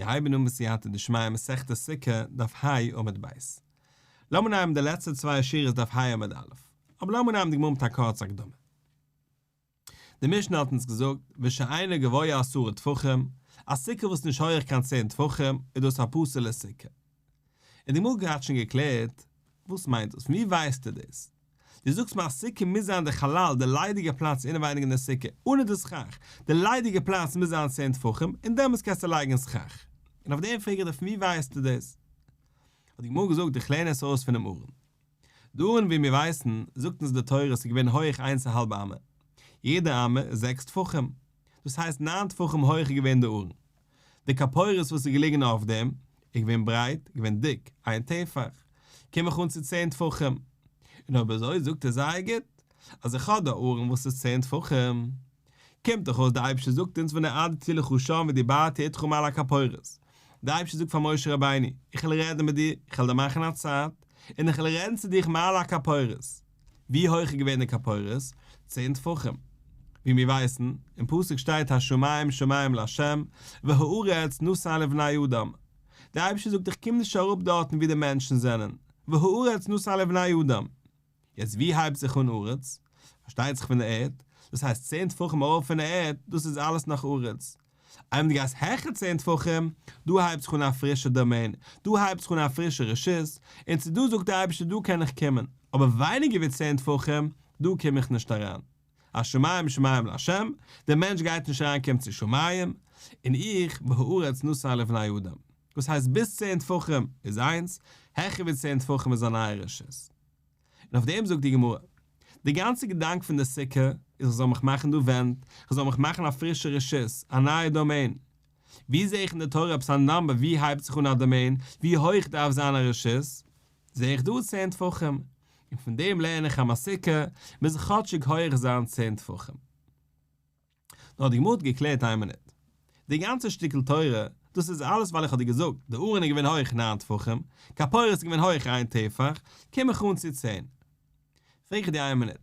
מיר הייבן אן בסייעתא דשמיא מסכת סוכה, דף ה' עמוד ב'. לאמיר נעמען די לעצטע צוויי שורות דף ה' עמוד א'. אבער לאמיר נעמען די גמרא מיט א קורצע הקדמה. די משנה האט אונז געזאגט, ושאינו גבוה עשרה טפחים, א סוכה וואס איז נישט הויעך קיין צען טפחים, איז דאס א פסול'ע סוכה. און די גמרא האט שוין געקלערט, וואס מיינט דאס? פון ווי ווייסטו דאס? דו זאגסט מיר א סוכה מוז זיין די חלל, די ליידיגע פלאץ אינעווייניג אין די סוכה, אנע די סכך, די ליידיגע פלאץ מוז זיין צען טפחים, און דעמאלטס קענסטו לייגן סכך. און אויף דעם פרעג איך דיר פון ווי ווייסטו דאס? האט די גמרא געזאגט איך לערן עס ארויס פונעם ארון. די ארון ווי מיר ווייסן, זאגט אונז די תורה ס'איז געווען הויעך איינס א האלב אמה, יעדע אמה איז זעקס טפחים, דאס הייסט ניין טפחים הויעך איז געווען די ארון. די כפורת וואס איז געליגן אויף דעם, איז געווען ברייט, געווען דיק, איין טפח. קום איך אן צו צען טפחים. און אויב אזוי זאגט ער זייער גוט, אז איך האב דא ארון וואס איז צען טפחים. קומט דאך אויס די אייבערשטער זאגט אונז ונועדתי לך שם ודיברתי אתך מעל הכפורת. די אייבערשטער זאגט פאר משה רבינו, איך וועל רעדן מיט דיר, איך וועל דיר מאכן א צייט, און איך וועל רעדן צו דיך מעל הכפורת. ווי הויך איז געווען די כפורת? צען טפחים. ווי מיר ווייסן, אין פסוק שטייט השמים שמים לה' והארץ נתן לבני אדם. דער אייבערשטער זאגט איך קום נישט אראפ דארטן ווי די מענטשן זענען, והארץ נתן לבני אדם. יעצט ווי הייבט זיך אן ארץ? פארשטייט זיך פון די ערד, דאס הייסט צען טפחים ארויף פון די ערד, דאס איז אלעס נאך ארץ. איינמאל דו גייסט העכער צען טפחים, דא הייבט זיך אן א פרישע דאמעין, דא הייבט זיך אן א פרישע רשות, און צו דא זאגט דער אייבערשטער דא קען איך קומען, אבער ווייניגער ווי צען טפחים, דא קום איך נישט אריין. השמים שמים לה', דער מענטש גייט נישט אריין קומט צו שמים, און איך, והארץ נתן לבני אדם. דאס הייסט ביז צען טפחים איז איינס, העכער ווי צען טפחים איז א נייע רשות. און אויף דעם זאגט די גמרא, די גאנצע געדאנק פון די סוכה איז איך זאל מיך מאכן דא ווענט, איך זאל מיך מאכן א פרישע רשות, א נייע דאמעין. ווי זע איך אין די תורה עפעס א number ווי הייבט זיך אן א דאמעין, ווי הויך דארף זיין א רשות? זע איך דא צען טפחים, און פון דעם לערן איך אז מיין סוכה מוז כאטשיג הויך זיין צען טפחים. נאר די גמרא האט געקלערט איין מינוט. די גאנצע שטיקל תורה, דאס איז אלעס ווייל איך האב דיר געזאגט, די ארון איז געווען הויך ניין טפחים, כפורת איז געווען הויך איין טפח, קום איך אן צו צען. פרעג איך דיר איין מינוט,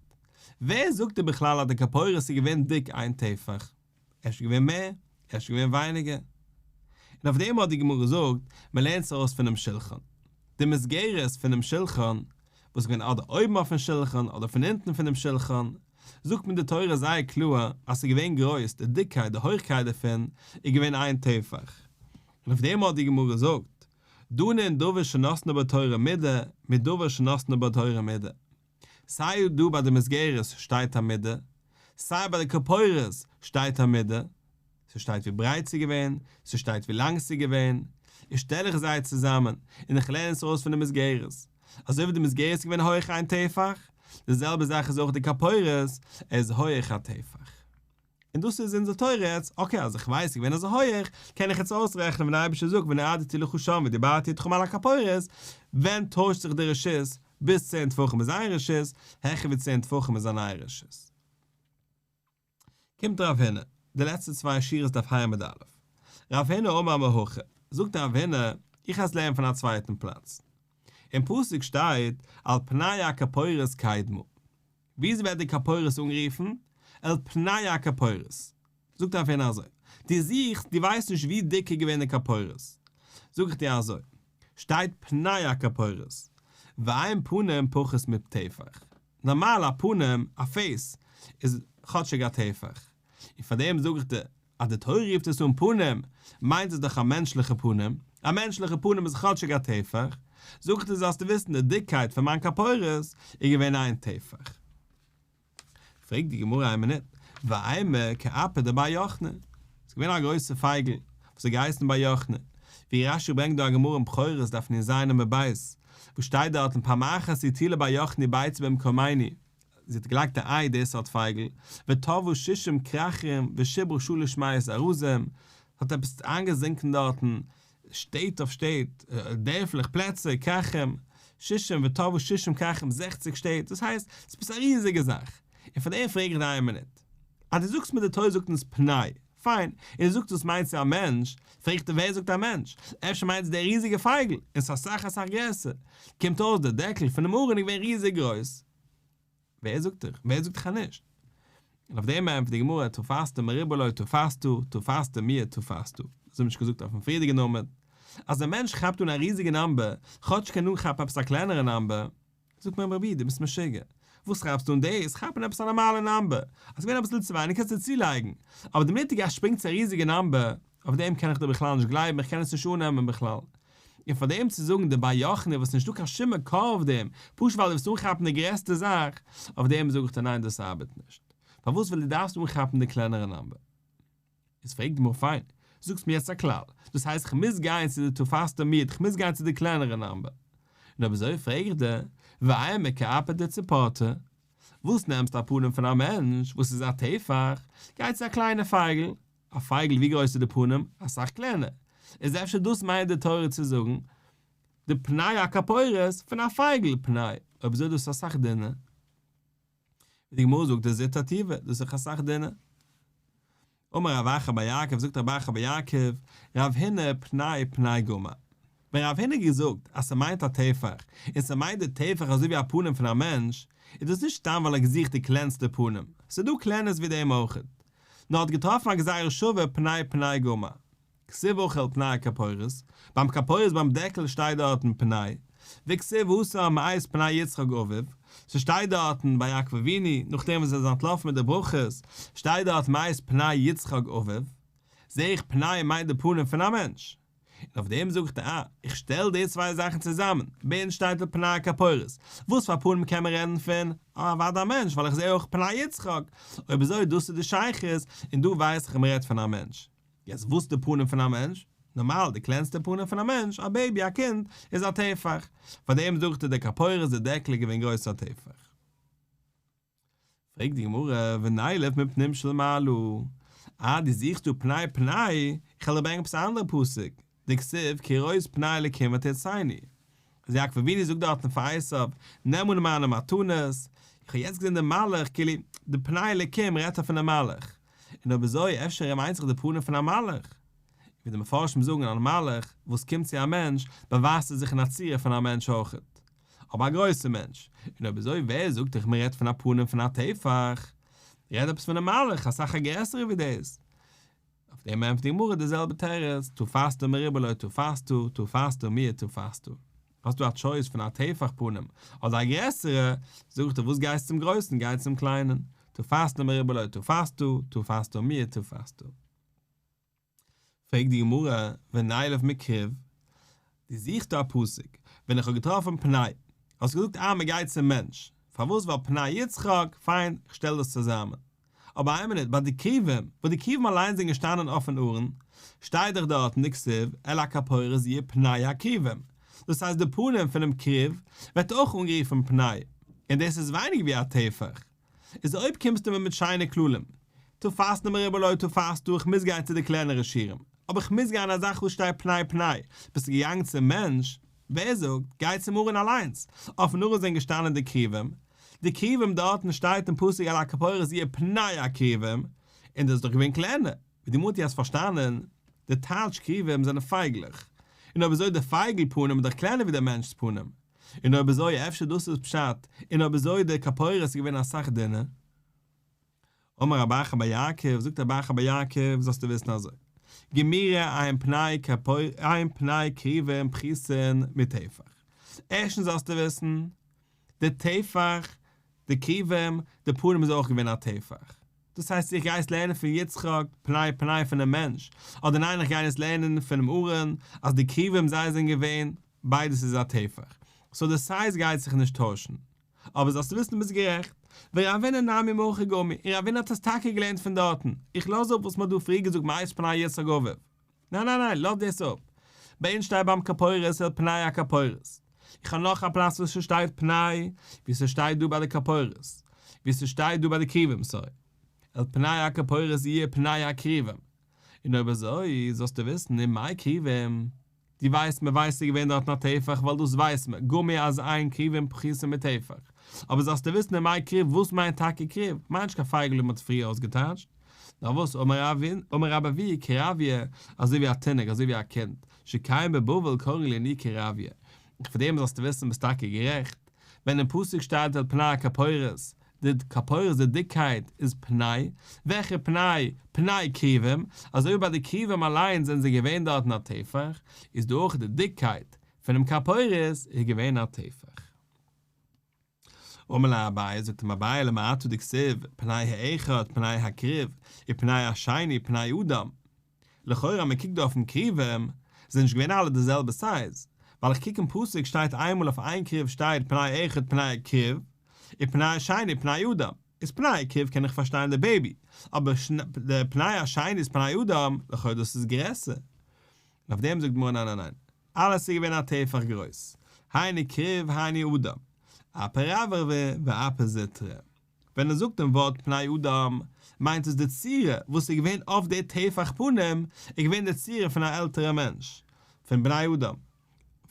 ווער זאגט דיר בכלל אז די כפורת איז געווען דיק איין טפח? אפשר געווען מער, אפשר געווען ווייניגער. און אויף דעם האט די גמרא געזאגט, מען לערנט עס ארויס פונעם שלחן. די מסגרת פונעם שלחן, וואס איז געווען אדער אויבן אויפן שלחן אדער פון אונטן פונעם שלחן, זאגט מיר די תורה זייער קלאר אז ס'איז געווען גרויס, די דיקקייט, די הויכקייט דערפון איז געווען איין טפח. און אויף דעם האט די גמרא געזאגט, דנין דבר שנתנה בו תורה מידה, מדבר שנתנה בו תורה מידה. סיי דא ביי די מסגרת שטייט א מידה, סיי ביי די כפורת שטייט א מידה, ס'שטייט ווי ברייט ס'איז געווען, ס'שטייט ווי לאנג ס'איז געווען, און שטעל איך זיי צוזאמען, און איך לערן עס ארויס פון די מסגרת. אזוי ווי די מסגרת איז געווען הויך איין טפח, די זעלבע זאך איז אויך די כפורת, ער איז הויך א טפח. און דאס איז אונזער תירוץ, okay אז איך ווייס ס'איז געווען אזוי הויעך, קען איך יעצט אויסרעכענען ווען דער אייבערשטער זאגט ונועדתי לך שם ודיברתי אתך מעל הכפורת, ווען טוישט זיך די רשות, ביז צען טפחים איז איין רשות, העכער ווי צען טפחים איז א נייע רשות. קומט רב הונא, די לעצטע צוויי שורות דף ה' עמוד א'. רב הונא אמר מהכא, זאגט רב הונא, איך הייס לערנען פון א צווייטן פלאץ. אין פסוק שטייט על פני הכפורת קדמה. וויאזוי ווערט די כפורת אנגערופן? על פני הכפורת. זאגט רב הונא אזוי, דו זוכסט, דו ווייסט נישט ווי דיק איז געווען די כפורת. זאג איך דיר אזוי, שטייט פני הכפורת, ואין פנים פחות מטפח. נארמאל א פנים, א face, איז כאטשיג א טפח. און פאר דעם זאג איך דיר, אז די תורה רופט עס אן פנים, מיינט עס דאך א מענטשליכע פנים, א מענטשליכע פנים איז כאטשיג א טפח, זאג איך דיר זאלסטו וויסן די דיקקייט פון מיין כפורת איז געווען איין טפח. פרעגט די גמרא איין מינוט, ואימא כאפא דבר יוחנן, ס'איז געווען א גרויסע פייגל וואס האט געהייסן בר יוחנן, ווי רש"י ברענגט דא א גמרא אין בכורות דף נ"ז עמוד ב', וואס שטייט דארטן פעם אחת הטילה בר יוחני ביצה במקומנו, זי האט געלייגט א איי די סארט פייגל, וטבעה שישים כרכים ושיברה שלש מאות ארזים, האט עפעס איינגעזינקן דארטן, שטעט אויף שטעט, דערפלעך, פלעצער, כרכים, שישים וטבעה שישים כרכים, זעכציג שטעט, דאס הייסט, ס'איז עפעס א ריזיגע זאך. און פאר דעם פרעג איך דיר איין מינוט. אז דו זאגסט מיר די תורה זאגט אונז פני, פיין, און דו זאגסט דאס מיינט צו א מענטש, פרעג איך דיר ווער זאגט א מענטש? אפשר מיינט עס דער ריזיגע פייגל, און ס'איז אסאך אסאך גרעסער. קומט אויס דער דעקל פונעם ארון איז געווען ריזיג גרויס. ווער זאגט דיך? ווער זאגט דיך אז נישט? און אויף דעם ענטפערט די גמרא, תפסת מרובה לא תפסת, תפסת מועט תפסת. אזוי האט מען שוין געזאגט אויפן פריערדיגן עמוד, אז א מענטש כאפט אן א ריזיגע נאמבער, כאטש קען אנכאפן עפעס א קלענערע נאמבער, זאגט מען אים רבי דו ביסט משוגע, וואס כאפסטו אן דאס, כאפ אן עפעס א נארמאלע נאמבער, אז ס'געווען אביסל צו ווייניג קענסטו צולייגן, אבער די מינוט דו גייסט שפרינגען צו א ריזיגע נאמבער, אויף דעם קען איך דיר בכלל נישט גלייבן, איך קען עס נישט אננעמען בכלל. און פאר דעם צו זאגן די בר יוחנן וואס נישטא קיין שום מקור אויף דעם, פשוט ווייל דו ווילסט אנכאפן די גרעסטע זאך, אויף דעם זאג איך דיר ניין דאס ארבעט נישט. פארוואס ווייל דו דארפסט אנכאפן די קלענערע נאמבער. איז פרעגט די גמרא פיין, זאגסט מיר יעצט א כלל, דאס הייסט כ'מוז גיין צו די תפסת מועט, כ'מוז גיין צו די קלענערע נאמבער. און אויב אזוי פרעג איך דיר, ואימא כאפא דציפורתא, וואס נעמסטו א פנים פון א מענטש וואס איז א טפח, גיי צו א קליינע פייגל, א פייגל ווי גרויס איז די פנים? אסאך קלענער. איז אפשר דאס מיינט די תורה צו זאגן די פני הכפורת פון א פייגל פני, אויב אזוי דאס איז אסאך דינער. ווי די גמרא זאגט איז זוטא טובא, דאס איז דאך אסאך דינער. אמר רב אחא בר יעקב, זאגט רב אחא בר יעקב, רב הונא פני פני גמר. ווען רב הונא האט געזאגט אז ס'מיינט א טפח, און ס'מיינט די טפח אזוי ווי א פנים פון א מענטש, איז דאס נישט סתם ווייל ער האט געזוכט די קלענסטע פנים, ס'איז דא קלענערס ווי דעם אויכעט, נאר האט געטראפן א גזירה שווה פני פני גמר. כתיב הכא אל פני הכפורת, ביים כפורת ביים דעקל שטייט דארטן פני, וכתיב התם מאת פני יצחק אביו, ס'שטייט דארטן ביי יעקב אבינו נאכדעם וואס ער איז אנטלאפן מיט די ברכות, שטייט דארט מאת פני יצחק אביו, זעה איך פני מיינט די פנים פון א מענטש. און אויף דעם זאגט ער אה, איך שטעל די צוויי זאכן צוזאמען, ביי אונז שטייט אל פני הכפורת, וואס פאר פנים קען מען רעדן פון? אה אוודאי א מענטש, ווייל איך זעה אויך פני יצחק, אויב אזוי דאס איז די שייכות, און דא ווייס איך אז מען רעדט פון א מענטש. יעצט וואס איז די פנים פון א מענטש? נארמאל די קלענסטע פנים פון א מענטש, א בעיבי, א קינד, איז א טפח, פאר דעם זאגט ער די כפורת די דעקל איז געווען גרויס א טפח. פרעגט די גמרא, ונילף מפנים של מעלה, אה דו זוכסט דא פני פני, איך וועל דיר ברענגען עפעס א אנדערע פסוק, דכתיב כראות פני אלקים ותרצני, אז יעקב אבינו זאגט דארטן פאר עשיו, נעם אן מיינע מתנות, איך האב יעצט געזען דעם מלאך, כאילו, די פני אלקים רעדט ער פונעם מלאך, און אויב אזוי אפשר ער מיינט זיך די פנים פון א מלאך, ווי די מפרשים זאגן א מלאך וואס קומט צו א מענטש באווייזט ער זיך אין א צורה פון א מענטש אויכעט. אבער א גרויסע מענטש. און אויב אזוי ווער זאגט דיך מען רעדט פון א פנים פון א טפח? רעד עפעס פונעם מלאך, אסאך א גרעסערע ווי דאס. אויף דעם ענטפערט די גמרא די זעלבע תירוץ, תפסת מרובה לא תפסת, תפסת מועט תפסת. האסט דא א טשויס פון א טפח פנים אדער א גרעסערע, זאג איך דיר וואס גייסט צום גרויסן גיי צום קליינען, תפסת מרובה לא תפסת, תפסת מועט תפסת. פרעגט די גמרא, ונילף מכרוב, דו זוכסט דא א פסוק, ווען איך האב געטראפן פני, האסט געזאגט אה מען גייט צום מענטש, פארוואס ווייל פני יצחק, פיין, איך שטעל דאס צוזאמען. אבער איין מינוט, ביי די כרובים, וואס די כרובים אליין זענען געשטאנען אויפן ארון, שטייט דאך דארטן דכתיב אל הכפורת יהיה פני הכרובים, דאס הייסט די פנים פונעם כרוב ווערט אויך אנגערופן פני, און דאס איז ווייניגער ווי א טפח. איז אויב קומסטו מיר מיט שיינע כללים, תפסת מרובה לא תפסת, איך מוז גיין צו די קלענערע שיעורים, אבער איך מוז גיין א זאך וואס שטייט פני פני, ביסטו געגאנגען צום מענטש, ווער זאגט, גיי צום ארון אליינס, אויפן ארון זענען געשטאנען די כרובים, די כרובים דארטן שטייט אין פסוק אל הכפורת יהיה פני הכרובים, און דאס איז דאך געווען קלענער, ווי די מוטי האסט פארשטאנען, די טייטש כרובים זענען פייגלעך, און אויב אזוי די פייגל פנים איז דאך קלענער ווי דער מענטש'ס פנים. און אויב אזוי אפשר דאס איז פשט, און אויב אזוי די כפורת איז געווען אסאך דינער. אמר רב אחא בר יעקב, זאגט רב אחא בר יעקב, זאלסטו וויסן אזוי, גמירי אין פני אין פני כרובים פחותין מטפח. ערשטנס זאלסטו וויסן, די טפח, די כרובים, די פנים איז אויך געווען א טפח. דאס הייסט איך גיי עס לערנען פון יצחק, פני פני פונעם מענטש, אדער ניין איך גיי עס לערנען פונעם ארון, אז די כרובים זיי זענען געווען, ביידעס איז א טפח, סאו די סייז גייט זיך נישט טוישן. אבער זאלסטו וויסן דו ביסט גערעכט, ורב הונא נמי מהכא גמיר, און רב הונא האט עס טאקע געלערנט פון דארטן, איך לאז אפ וואס מ'האט דא פריער געזאגט מאת פני יצחק אביו. ניין ניין ניין, לאז דאס אפ. ביי אונז שטייט ביים כפורת אל פני הכפורת. איך האב נאך א פלאץ וואס ס'שטייט פני, ווי ס'שטייט דא ביי די כפורת. ווי ס'שטייט דא ביי די כרובים, סארי. אל פני הכפורת יהיה פני הכרובים. און אויב אזוי, זאלסטו וויסן, ומאי כרובים. דו ווייסט מען ווייסט ס'איז געווען דארטן א טפח ווייל דאס ווייסט מען גמיר אז אין כרובים פחותין מטפח אבער זאלסטו וויסן ומאי כרוב וואס מיינט טאקע כרוב מיינט נישט קיין פייגל ווי מ'האט פריער אויסגעטייטשט נאר וואס אמר אמר רבה בר אבוה כרביא אזוי ווי א תינוק אזוי ווי א קינד שכן בבבל קורין לינוקא רביא און פאר דעם זאלסטו וויסן ביסט טאקע גערעכט ווען אין פסוק שטייט אל פני הכפורת. די כפורת די דיקקייט איז פני, וועלכע פני? פני כרובים, אזוי ווי ביי די כרובים אליינס זענען זיי געווען דארטן א טפח, איז דא אויך די דיקקייט פונעם כפורת איז געווען א טפח. אמר ליה אביי, זאגט אים אביי למעתה דכתיב פני האחד פני הכרוב ופני השני פני אדם, לכאורה אז מען קוקט דא אויפן כרובים, זענען נישט געווען אלע די זעלבע סייז, ווייל איך קוק אין פסוק שטייט איינמאל אויף איין כרוב שטייט פני אחד פני הכרוב, ופני השני פני אדם, איז פני הכרוב קען איך פארשטיין די בעיבי, אבער די פני השני איז פני אדם, לכאורה דאס איז גרעסער. און אויף דעם זאגט די גמרא ניין ניין ניין, אלעס איז געווען א טפח גרויס, היינו כרוב היינו אדם, אפי רברבי ואפי זוטרי. ווען ער זאגט דעם ווארט פני אדם, מיינט עס די צורה וואס איז געווען אויף די טפח פנים, איז געווען די צורה פון א עלטערע מענטש, פון בני אדם,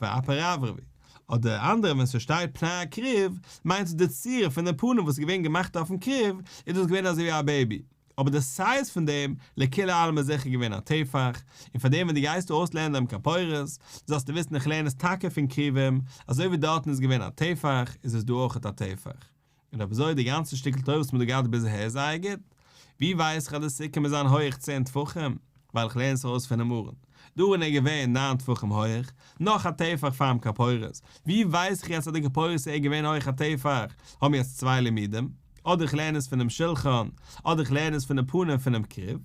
ואפי רברבי, אדער אנדערע ווען ס'שטייט פני הכרוב, מיינט עס די צורה פון די פנים וואס איז געווען געמאכט אויפן כרוב, איז דאס געווען אזוי ווי א בעיבי, אבער די סייז פון דעם לכולי עלמא איז זיכער געווען א טפח, און פאר דעם ווען דו גייסט אויסלערנען דעם כפורת, זאלסטו וויסן איך לערן עס טאקע פון כרובים, אזוי ווי דארטן איז געווען א טפח, איז עס דא אויכעט א טפח. און אויב אזוי די גאנצע שטיקל תורה וואס מ'האט דא געהאט ביז אהער איז זייער גוט. ווי ווייס איך אז די סוכה מוז זיין הויעך צען טפחים? ווייל איך לערן עס ארויס פונעם ארון. די ארון איז געווען ניין טפחים הויעך, נאך א טפח פאר'ן כפורת. ווי ווייס איך יעצט אז די כפורת איז געווען הויעך א טפח? האבן יעצט צוויי לימודים. אדער איך לערן עס פונעם שלחן, אדער איך לערן עס פון די פנים פונעם כרוב.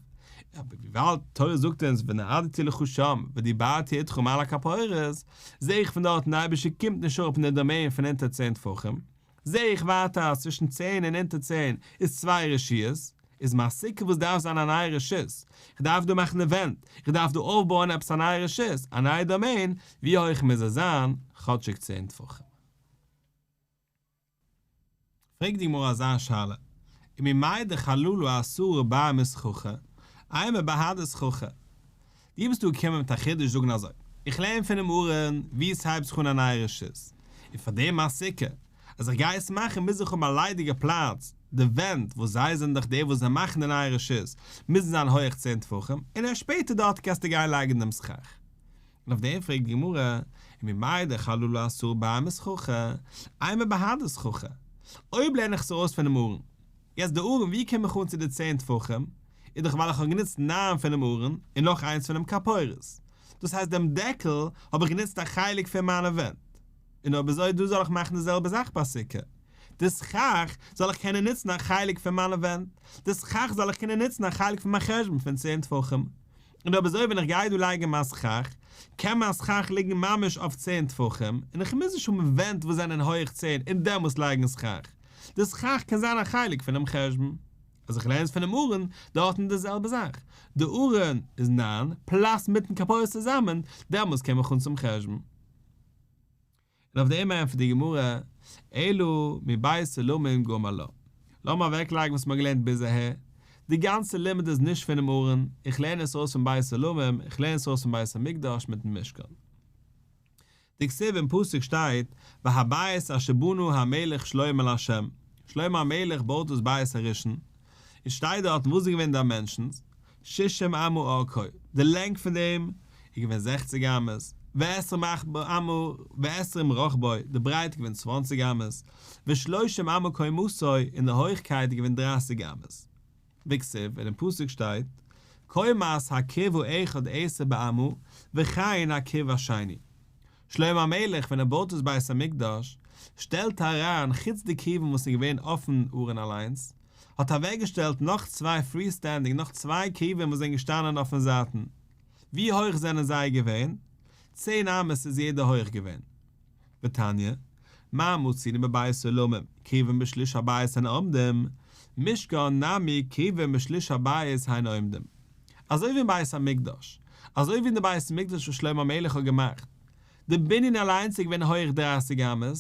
אבער וויבאלד תורה זאגט אונז ונועדתי לך שם ודיברתי אתך מעל הכפורת, זע איך פון דארטן די אייבערשטער קומט נישט אראפ אין די דאמעין פון אונטער צען טפחים. זע איך ווייטער אז צווישן צען און אונטער צען איז צוויי רשויות, איז מיין סוכה וואס דארף זיין א נייע רשות, איך דארף דא מאכן די ווענט, איך דארף דא אויפבויען עפעס א נייע רשות, א נייע דאמעין, ווי הויך מוז עס זיין? כאטשיג צען טפחים. פרעגט די גמרא אזא שאלה, וממאי דחללה עשרה בר מסככה, אימא בהדי סככה, דו ביסט דא געקומען מיט א חידוש זאגן אזוי, איך לערן פונעם ארון ווי עס הייבט זיך אן א נייע רשות, און פאר דעם מיין סוכה, אז איך גיי עס מאכן מוז איך האבן א ליידיגע פלאץ, די ווענט, וואס זיי זענען דאך די וואס זיי מאכן די נייע רשות, מוזן זיין הויעך צען טפחים, און ערשט שפעטער דארט קענסטו גיין לייגן דעם סכך. און אויף דעם פרעגט די גמרא, וממאי דחללה עשרה בר מסככה, אימא בהדי סככה, אויב לערן איך עס ארויס פונעם ארון, יעצט די ארון ווי קום איך אן צו די צען טפחים? איז דאך ווייל איך האב גענוצט ניין פונעם ארון און נאך איינס פונעם כפורת. דאס הייסט דעם דעקל האב איך גענוצט א חלק פון מיינע ווענט. און אויב אזוי דא זאל איך מאכן די זעלבע זאך ביי סוכה. די סכך זאל איך קענען נוצן א חלק פון מיינע ווענט. די סכך זאל איך קענען נוצן א חלק פון מיין חשבון פון צען טפחים. און אויב אזוי ווען איך גיי דא לייגן מיין סכך, קען מיין סכך ליגן ממש אויף צען טפחים, און איך מוז נישט האבן ווענט וואס זענען הויעך צען און דעמאלס לייגן סכך. די סכך קען זיין א חלק פונעם חשבון. אז איך לערן עס פונעם ארון, דארטן איז די זעלבע זאך. די ארון איז ניין, plus מיטן כפורת צוזאמען, דעמאלס קום איך אן צום חשבון. און אויף דעם ענטפערט די גמרא, אלא מבית עולמים גמר לה. לאמיר אוועקלייגן וואס מ'האט געלערנט ביז אהער. די גאנצע לימוד איז נישט פונעם ארון, איך לערן עס ארויס פון בית עולמים, איך לערן עס ארויס פון בית המקדש מיטן משכן. דכתיב אין פסוק שטייט והבית אשר בנה המלך שלמה לה', שלמה המלך בויט דאס בית הראשון, און שטייט דארטן וואס איז געווען די dimensions, ששים אמה ארכו, די לענג פון דעם איז געווען זעכציג אמות, ועשרים אמה ועשרים רחבו, די ברייט איז געווען צוואנציג אמות, ושלושים אמה קומתו, און די הויכקייט איז געווען דרייסיג אמות. וכתיב, און אין פסוק שטייט, קומת הכרוב האחד עשר באמה, וכן הכרוב השני. שלמה המלך ווען ער בויט דאס בית המקדש, שטעלט אריין חוץ די כרובים וואס איז געווען אויפן ארון אליינס, האט אוועקגעשטעלט נאך צוויי free standing נאך צוויי כרובים וואס זענען געשטאנען אויפן זייטן. ווי הויך זענען זיי געווען? צען אמות איז יעדע הויך געווען. ותניא, מה מצינו בבית עולמים, כרובים בשליש הבית הן עומדים, משכן נמי כרובים בשליש הבית הן עומדים. אזוי ווי אין בית המקדש, אזוי ווי אין די בית המקדש וואס שלמה המלך האט געמאכט, די בנין אליינס איז געווען הויעך דרייסיג אמות,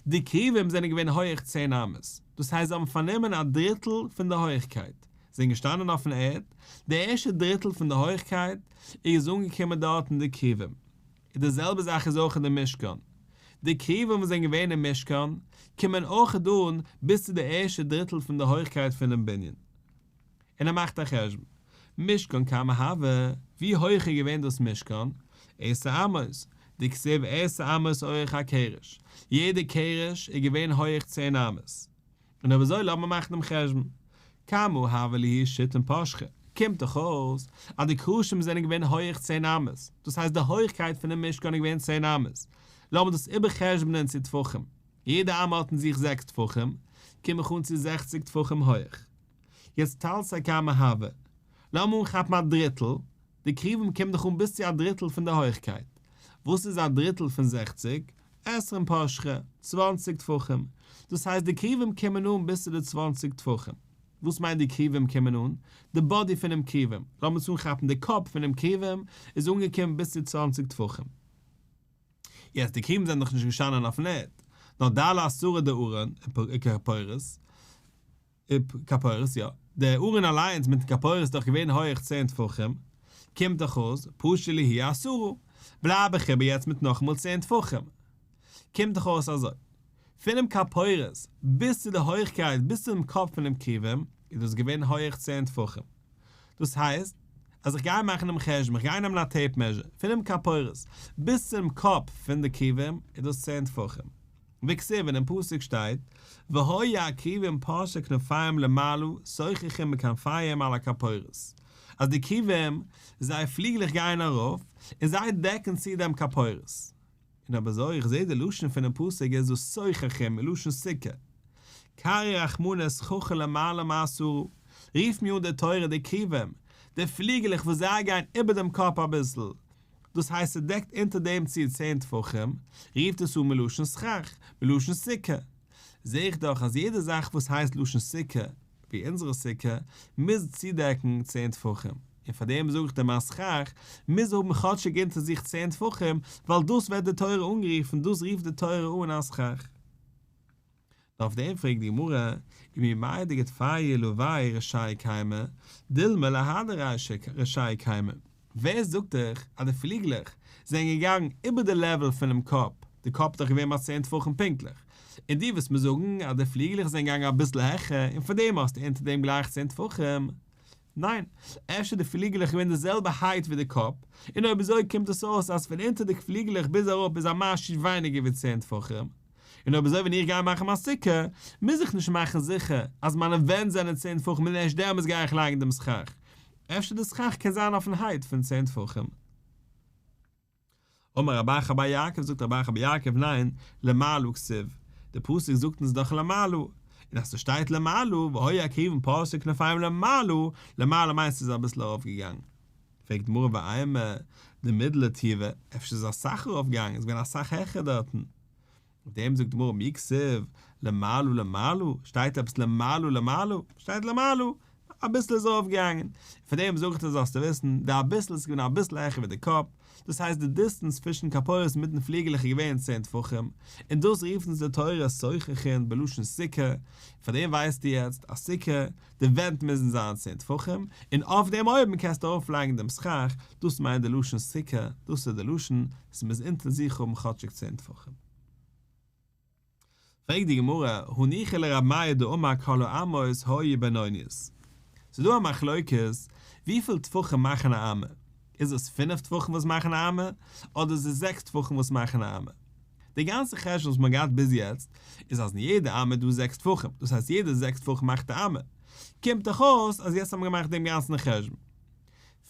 די כרובים זענען געווען הויעך צען אמות, דאס הייסט זיי האבן פארנומען א דריטל פון די הויכקייט, זענען געשטאנען אויפן ערד, די ערשטע דריטל פון די הויכקייט איז אנגעקומען דארט אין די כרובים. און די זעלבע זאך איז אויך אין די משכן, די כרובים וואס זענען געווען אין משכן, קומען אויך אן ביז צו די ערשטע דריטל פון די הויכקייט פונעם בנין. און ער מאכט א חשבון, משכן כמה הוה, ווי הויך איז געווען דאס משכן? עשר אמות, דכתיב עשר אמות אורך הקרש, יעדע קרש איז געווען הויך צען אמות. און אויב אזוי לאמיר מאכן דעם חשבון. כמה הוו להו שיתין פשחי, קומט דאך אויס אז די קרשים זענען געווען הויעך צען אמות, דאס הייסט די הויכקייט פונעם משכן איז געווען צען אמות, לאמיר דאס איבער'חשבונ'ען צו טפחים, יעדע אמה האט אין זיך זעקס טפחים, קום איך אן צו זעכציג טפחים הויעך. יעצט תלתא כמה הוו, לאמיר אנכאפן א דריטל, די כרובים קומט דאך אן ביז צו א דריטל פון די הויכקייט. וואס איז א דריטל פון זעכציג? עשרים פשחי, צוואנציג טפחים. דאס הייסט די כרובים קומען אן ביז צו די צוואנציג טפחים. וואס מיינט די כרובים קומען אן? די body פונעם כרובים, לאמיר עס אנכאפן די קאפ פונעם כרובים איז אנגעקומען ביז צו צוואנציג טפחים. יעצט די כרובים זענען דאך נישט געשטאנען אויפן ערד, נאר דלי עשרה דארון וכפורת. כפורת, יא. דער ארון אליינס מיטן כפורת איז דאך געווען הויעך צען טפחים, קומט דאך אויס פשו להו עשרה, בלייב איך איבער יעצט מיט נאכאמאל צען טפחים. קומט דאך אויס אזוי, פונעם כפורת ביז צו די הויכקייט ביז צום קאפ פונעם כרובים איז דאס געווען הויעך צען טפחים. דאס הייסט אז איך גיי מאכן דעם חשבון, איך גיי נעמען א tape measure, פונעם כפורת ביז צום קאפ פון די כרובים איז דאס צען טפחים. וכתיב אינעם פסוק שטייט, והיו הכרובים פורשי כנפים למעלה סוככים בכנפיהם על הכפורת, אז די כרובים, זייער פליגלעך גייען ארויף, און זיי דעקן צו דעם כפורת. און אויב אזוי, איך זעה די לשון פונעם פסוק איז דאס סוככים מלשון סוכה. קרי רחמנא סככה למעלה מעשרה, רופט מיר אן די תורה די כרובים, די פליגלעך וואס זיי גייען איבער דעם קאפ אביסל, דאס הייסט ס'דעקט אונטער דעם צו צען טפחים, רופט עס אן מלשון סכך, מלשון סוכה. זעה איך דאך אז יעדע זאך וואס הייסט לשון סוכה, ווי אונזערע סוכה, מוז צודעקן צען טפחים, און פאר דעם זאג איך דעם אז סכך מוז האבן כאטשיג אונטער זיך צען טפחים, ווייל דאס ווערט די תורה אנגערופן, דאס רופט די תורה אן א סכך. נאר אויף דעם פרעגט די גמרא, ומימאי דכתפייהו עילוייהו רישייהו קיימי, דילמא להדרי רישייהו קיימי, ווער זאגט דיך אז די פליגלעך זענען געגאנגען איבער די level פונעם קאפ, די קאפ איז דאך געווען ביי צען טפחים פונקטליך, און דו וועסט מיר זאגן אז די פליגלעך זענען געגאנגען אביסל העכער און פארדעם האסטו אונטער דעם גלייך צען טפחים? ניין, אפשר די פליגלעך געווען די זעלבע height ווי די קאפ, און אויב אזוי קומט עס אויס אז פון אונטער די פליגלעך ביז אראפ איז א משהו ווייניגער ווי צען טפחים. און אויב אזוי ווען איך גיי מאכן מיין סוכה, מוז איך נישט מאכן זיכער אז מיינע ווענט זענען צען טפחים און ערשט דעמאלטס גיי איך לייגן דעם סכך. אפשר די סכך קען זיין אויפן height פון צען טפחים. אמר רב אחא בר יעקב זאגט רב אחא בר יעקב ניין, למעלה כתיב, די פסוק זאגט אונז דאך למעלה, און אז ס'שטייט למעלה, והיו הכרובים פורשי כנפים למעלה, למעלה מיינט ס'איז אביסל ארויפגעגאנגען. פרעגט די גמרא ואימא דמידלי טובא, אפשר איז אסאך ארויפגעגאנגען, איז געווען אסאך העכער דארטן. אויף דעם זאגט די גמרא מי כתיב למעלה למעלה, שטייט עפעס למעלה למעלה? שטייט למעלה, אביסל איז ארויפגעגאנגען. פאר דעם זאג איך דיר זאלסטו וויסן, די אביסל איז געווען אביסל העכער ווי די קאפ, דאס הייסט די distance צווישן כפורת מיטן פליגעלעך איז געווען צען טפחים, און דאס רופט אונז די תורה סוככין בלשון סוכה, פאר דעם ווייסטו יעצט אז סוכה, די ווענט מוזן זיין צען טפחים, און אויף דעם אויבן קענסטו ארויפלייגן דעם סכך, דאס מיינט די לשון סוכה, דאס איז די לשון, ס'מוז אונטער זיך האבן כאטשיג צען טפחים. פרעגט די גמרא, הניחא לרב מאיר דאמר כל האמות היו בינוניות. ס'איז דא א מחלוקת וויפיל טפחים מאכן א אמה, איז עס פינף טפחים וואס מאכן א אמה, אדער איז עס זעקס טפחים וואס מאכן א אמה. די גאנצע חשבון וואס מ'האט געהאט ביז יעצט, איז אז אין יעדע אמה איז דא זעקס טפחים, דאס הייסט יעדע זעקס טפחים מאכט א אמה. קומט דאך אויס אז יעצט האט מען געמאכט דעם גאנצן חשבון.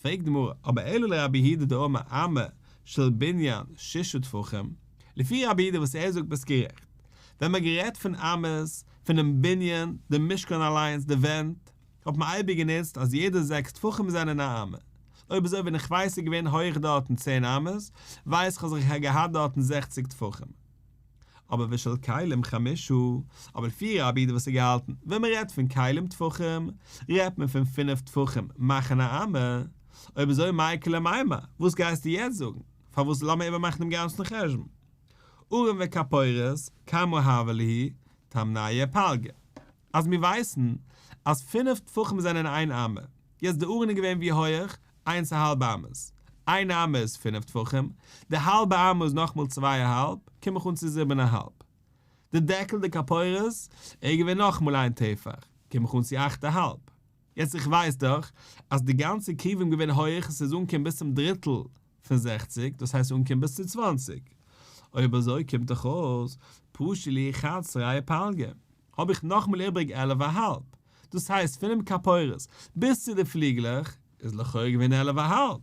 פרעגט די גמרא, אבער אלא לרבי יהודה דאמר אמה של בנין שישה טפחים, לפי רבי יהודה וואס ער זאגט ביסט גערעכט, ווען מ'האט גערעדט פון אמות, פונעם בנין, די משכן אליינס, די ווענט, האט מען אייביג גענוצט אז יעדע זעקס טפחים זענען א אמה. אויב אזוי ווען איך ווייס איז געווען הויעך דארטן צען אמות, ווייס איך אז איך האב געהאט דארטן זעכציג טפחים. אבער ושל כלים חמשה, אבער לפי רבי יהודה וואס האט געהאלטן, ווען מען רעדט פון כלים טפחים, רעדט מען פון פינף טפחים מאכן א אמה, אויב אזוי מאי איכא למימר, וואס גייסטו יעצט זאגן? פארוואס לאמיר איבערמאכן דעם גאנצן חשבון. ארון וכפורת, כמה הוו להו, תמניא ופלגא. אז מיר ווייסן אז פינף טפחים זענען איין אמה, יעצט די ארון איז געווען ווי הויעך? איינס א האלב אמות, איין אמה איז פינף טפחים, די האלבע אמה איז נאכמאל צוויי א האלב, קום איך אן צו זיבן א האלב. די דעקל די כפורת איז געווען נאכמאל איין טפח, קום איך אן צו אכט א האלב. יעצט איך ווייס דאך אז די גאנצע כרובים געווען הויעך עס איז אנגעקומען ביז צום דריטל פון זעכציג, דאס הייסט אנגעקומען ביז צו צוואנציג. אויב אזוי קומט דאך אויס פשו להו חד סרי ופלגא. האב איך נאכאמאל איבריג 11 א האלב. דאס הייסט פונעם כפורת ביז צו די פליגלעך איז לכאורה געווען 11 א האלב.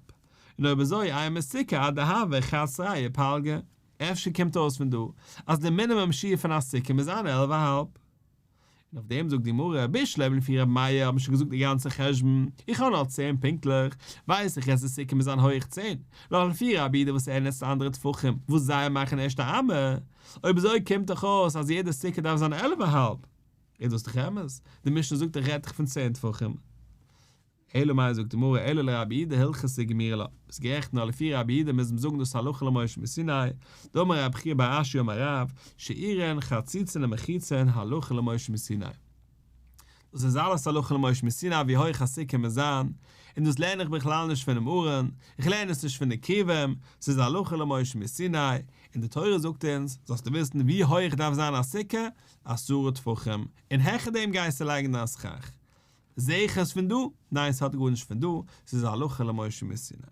און אויב אזוי אימא סוכה עד דהוה אחתריה ופלגא. אפשר קומט אויס פון דא אז די מינימום שיעור פון א סוכה מוז זיין 11 א האלב. און אויף דעם זאגט די גמרא, בשלמא לפי רבי מאיר האט מען שוין געזאגט די גאנצע חשבון, איך האב נאר צען פונקטליך, ווייס איך אז די סוכה מוז זיין הויעך צען, נאר לפי רבי יהודה וואס ער נוצט אנדערע טפחים וואס זיי מאכן ערשט א אמה, אויב אזוי קומט דאך אויס אז יעדע סוכה דארף זיין 11 א האלב. איז דאס דאך אמת, די משנה זאגט דאך רעדט דאך פון צען טפחים. אלא מאי זאגט די גמרא אלא לרבי יהודה הלכתא גמירי לה, ביסט גערעכט נאר לפי רבי יהודה מוז מען זאגן דאס הלכה למשה מסיני, דאמר רב חייא בר אשי אמר רב, שיעורין חציצין ומחיצין הלכה למשה מסיני. דאס איז אלעס הלכה למשה מסיני ווי הויך א סוכה מוז זיין, און דאס לערן איך בכלל נישט פונעם ארון, איך לערן עס נישט פון די כרובים, ס'איז הלכה למשה מסיני, און די תורה זאגט אונז, זאלסטו וויסן ווי הויך דארף זיין א סוכה, עשרה טפחים, און העכער דעם גייסטו לייגן דיין סכך. זעה איך עס פון דא? ניין ס'האט גארנישט פון דא, ס'איז הלכה למשה מסיני.